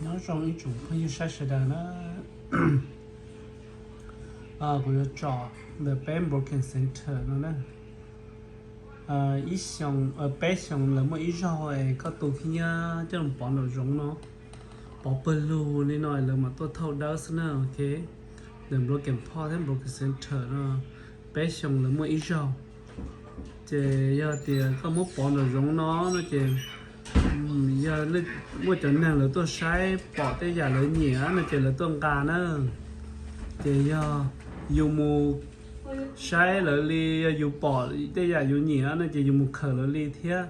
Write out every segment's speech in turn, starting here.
Nyob zoo ib tsoom phooj ywg saib sawv daws na. Kuv yuav tsom ntawm peb broking center no na. Ib xyoo, peb xyoo lawv muaj ib zaug es koj tu khib nyiab coj los pov nraum zoov no, pov pawg lug li no lawv mam tuaj thauj dawb xwb na. Ok, ntawm broking port thiab broking center no, peb xyoo lawv muaj ib zaug. Ces yog tias koj muab pov nraum zoov no no ces yog muaj cov neeg lawv tuaj saib pom tej yam lawv nyiam no ces lawv tuaj nqa na. Ces yog yus mus saib lawv li, yog yus pom tej yam yus nyiam no ces yus mus khaws lawv li thiab.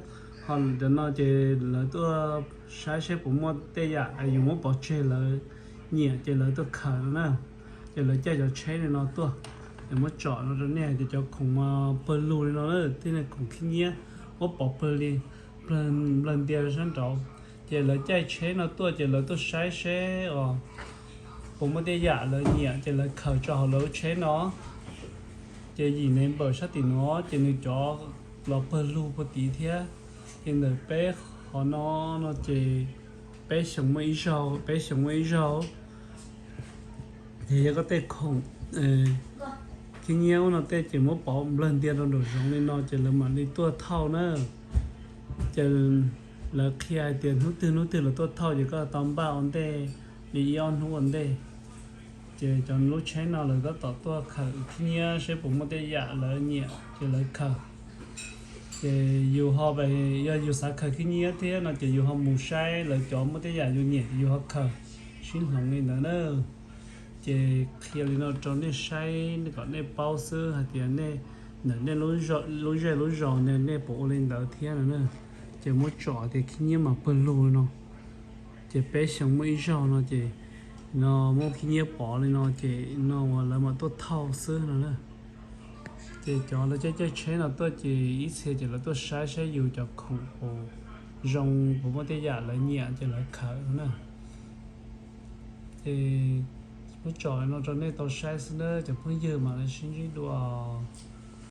Ho cov no ces lawv tuaj saib seb puas muaj tej yam yus muab pov tseg lawv nyiam ces lawv tuaj khaws no na. Ces lawv caij cov tsheb li no tuaj, es muab tsom no rau nej hais tias cov khoom pawg lug li no na, tej khoom khib nyiab muab pov pawg li, nplawg ntias sab nraud. Ces lawv caij tsheb no tuaj ces lawv tuaj saib seb os puas muaj tej yam lawv nyiam ces lawv khaws tso hauv lawv lub tsheb no. Ces yim neeg npawm sab tim no ces nws cov los pawg lug puag tid thiab. Ces ntawm peb qhov no no ces peb xyoo muaj ib zaug, peb xyoo muaj ib zaug. Ces yog koj tej khoom khib nyiab ub no tej ces muab pov nplawg ntias rau nraum zoov li no ces lawv mam li tuaj thauj na. Ces lawv qhia hais tias hnub twg hnub twg lawv tuaj thauj ces koj tau npaj ua ntej li ib ob hnub ua ntej. Ces cov lub tsheb no lawv tab tom tuaj khaws khib nyiab seb puas muaj tej yam lawv nyiam ces lawv khaws. Ces yus ho, yog yus xav khaws khib nyiab thiab no ces yus ho mus saib lawv cov muaj tej yam yus nyiam yus ho khaws, sib hloov li ntawd na. Ces qhia li no rau nej saib kom nej paub xwb hais tias nej ntawm nej lub zej lub zos ne nej puas ua li ntawd thiab no na. Ces muab tsom tias khib nyiab mas pawg lug no, ces peb xyoo muaj ib zaug no ces no muab khib nyiab pov li no ces no uas lawv mam tuaj thauj xwb no na. Ces cov lawv caij caij tsheb no tuaj ces ib txhia ces lawv tuaj saib saib yus cov khoom puas zoo, puas muaj tej yam lawv nyiam ces lawv khaws no na. Ces muab tsom no rau nej tau saib xwb na cov phooj ywg, mam li sib ntsib dua.